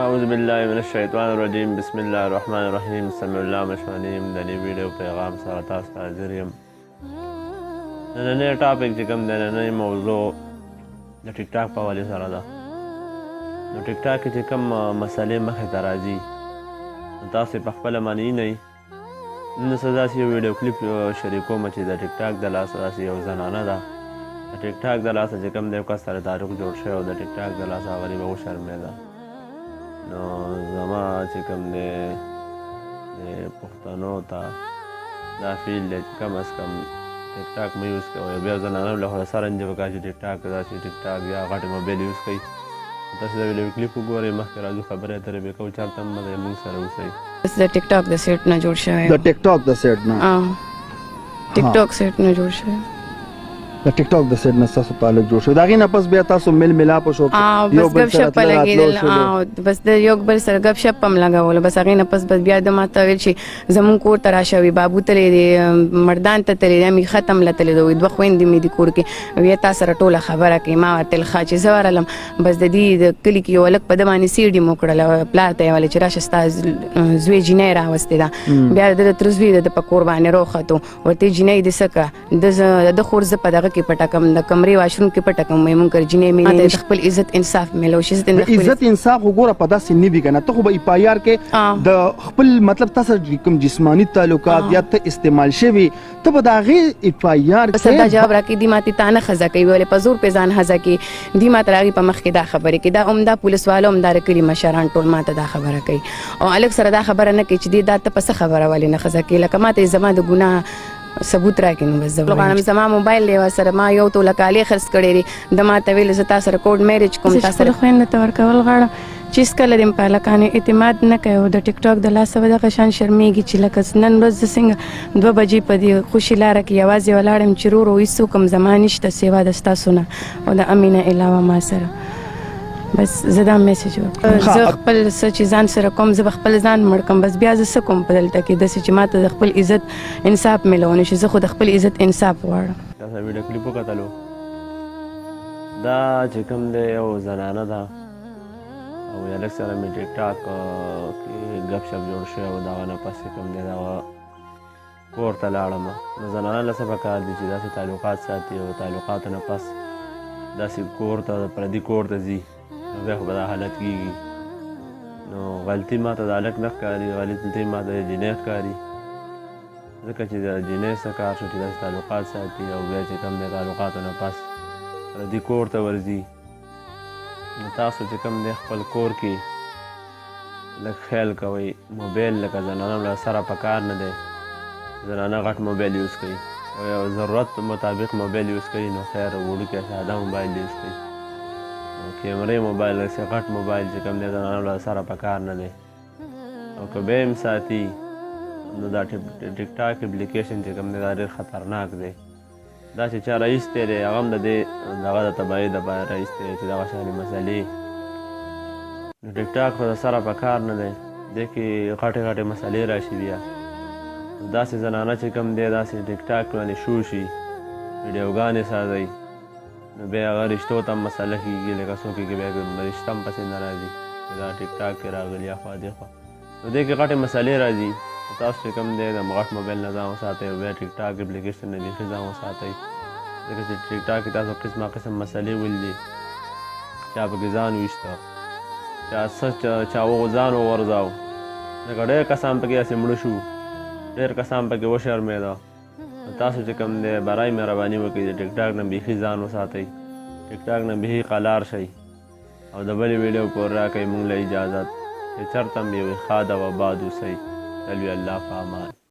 اعوذ بالله من الشیطان الرجیم، بسم الله الرحمن الرحیم. سمیع الله مشوانی یم، د نوي ویډیو پیغام سره تاسو ته حاضر یم. نننی topic چې کوم دی، نننۍ موضوع د ټیک ټاک په حوالې سره ده. نو ټیک ټاک کې چې کوم مسئلې مخې ته راځي، نو تاسو یې په خپله معنی نه یئ. نن څه داسې یو ویډیو کلیپ شریکوم چې د ټیک ټاک د لاسه داسې یو زنانه ده، د ټیک ټاک د لاسه چې کوم دی یو کس سره تعلق جوړ شوی او د ټیک ټاک د لاسه غریبه وشرمېده. نو زما چې کوم دی د پښتنو ته دا فیل دی چې کم از کم ټیک ټاک مه یوز کوئ. بیا زنانو له خو سره نجې پکار چې ټیک ټاک داسې ټیک ټاک یا غټ موبایل یوز کوي. تاسو دا ویډیو کلیپ وګورئ، مخکې راځو خبرې اترې به کوو، چېرته هم مه ځئ، موږ سره اوسئ. بس د ټیک ټاک د سیټ نه جوړ شوی، د ټیک ټاک د سیټ نه، ټیک ټاک سیټ نه جوړ شوی. د ټیک ټاک د سیټ نه تاسو تعلق جوړ شو، دا غي نه پس بیا تاسو مل ملاپ شو؟ یو بل سره لګیدل، بس د یو بل سره غب شپ پم لګول. بس هغه نه پس بس بیا د ماته ویل چې زمون کور ته راشه، وی بابو تلې دی، مردان ته تلې دی، می ختم لتلې دوی، دوه خويندې مې دي کور کې، وی تا سره ټوله خبره کوي. ما ورته ښه چې زه ورلم، بس د دې د کلی کې یو لک په د باندې سیډي مو کړل، پلار ته ویل چې راشه ستا زوی جنې راوستي ده. بیا د تر زوی د په کور باندې روختو، ورته جنې د سکه د خور زه په دغه کې پټه کم، د کمرې واشروم کې پټه کم. مې مونږ جنې مې خپل عزت انصاف ملو شي. عزت انصاف وګوره په داسې نه وی کنه، ته خو به اف آی آر کې د خپل مطلب تاسو کوم جسمانی تعلقات یا ته استعمال شوی، ته به د هغې اف آی آر کې دا جواب راکې. دی ماته تا نه ښځه کوي، ولې په زور په ځان ښځه کوي؟ دی ماته راغی په مخ کې دا خبرې کوي، دا عمده پولیس والو، عمده د کلي مشران ټول ماته دا خبره کوي او هلک سره دا خبره نه کوي چې دی دا ته په څه خبره ولې نه ښځه کوي. لکه ماته زما د ګناه ثبوت راکړي نو بس زه غواړم. زما موبایل دی، سره ما یو توله کالي خرڅ کړی دی. د ما ته ویل زه تا سره کورټ میرج کوم، تا سره خویندو ته ورکول غواړم چې هېڅکله دې په هلکانو اعتماد نه کوي او د ټیک ټاک د لاسه به دغه شان شرمېږي چې لکه نن ورځ زه څنګه 2 بجې په دې خوشي لاره کې یوازې ولاړ یم چې رورو هېڅوک هم زما نشته سوا د ستاسو نه او د امینه علاوه ما سره. بس زه دا میسج ورکوم. زه خپل څه چې ځان سره کوم، زه به خپل ځان مړ کړم، بس بیا زه څه کوم په دلته کې داسې چې ما ته د خپل عزت انصاف میلاو نه شي. زه خو د خپل عزت انصاف غواړم. تاسو ویډیو کلیپ وکتلو. دا چې کوم دی یو زنانه ده او یو هلک سره مې ټیک ټاک کې ګپ شپ جوړ شوی او دغه نه پس چې کوم دی دغه کور ته لاړم. نو زنانه له څه پکار دي چې داسې تعلقات ساتي او تعلقاتو نه پس داسې کور ته پردي کور ته ځي، نو بیا خو به دا حالت کېږي. نو غلطي ما ته د هلک نه ښکاري، غلطي ما ته د جینۍ ښکاري، ځکه چې د جینۍ څه کار شو چې داسې تعلقات ساتي او بیا چې کوم دی تعلقاتو نه پس پردي کور ته ورځي. نو تاسو چې کوم دی خپل کور کې لږ خیال کوئ. موبایل لکه زنانو له سره پکار نه دی، زنانه غټ موبایل یوز کوي او یو ضرورت مطابق موبایل یوز کوي، نو خیر وړوکی ساده موبایل یوز کوي. نو کیمرې موبایل داسې غټ موبایل چې کوم دی زنانو له سره پکار نه دی. او که بیا هم ساتي نو دا ټیک ټاک اپلیکیشن چې کوم دی دا ډېر خطرناک دی. دا چې چا راایستی دی هغه هم د دې دغه د تباهۍ دپاره راایستی دی چې دغه شانې مسئلې. نو ټیک ټاک خو د سره پکار نه دی، دې کې غټې غټې مسئلې راشي. بیا داسې زنانه چې کوم دی داسې ټیک ټاک باندې شو شي، ویډیوګانې سازوي، نو بیا هغه رشتو ته هم مسئله کېږي، لکه څوک یې بیا رشته هم پسې نه راځي چې دا ټیک ټاک کې راغلي اخوا دېخوا. نو دې کې غټې مسئلې راځي. تاسو چې کوم دی د غټ موبایل نه ځان وساتئ او بیا ټیک ټاک اپلیکیشن نه بیخي ځان وساتئ، ځکه چې ټیک ټاک کې تاسو قسمه قسم مسئلې ولیدې، چا پکې ځان ویشته، چا څه چا ځان وغورځاو، ځکه ډېر کسان پکې داسې مړه شو، ډېر کسان پکې وشرمېده. نو تاسو چې کوم دی برای مهرباني وکړئ د ټیک ټاک نه بیخي ځان وساتئ، ټیک ټاک نه بیخي قلار شئ او د بلې ویډیو پورې راکړئ موږ له اجازت چې چېرته هم یوې ښاد او اباد اوسئ. تل وي الله په امان.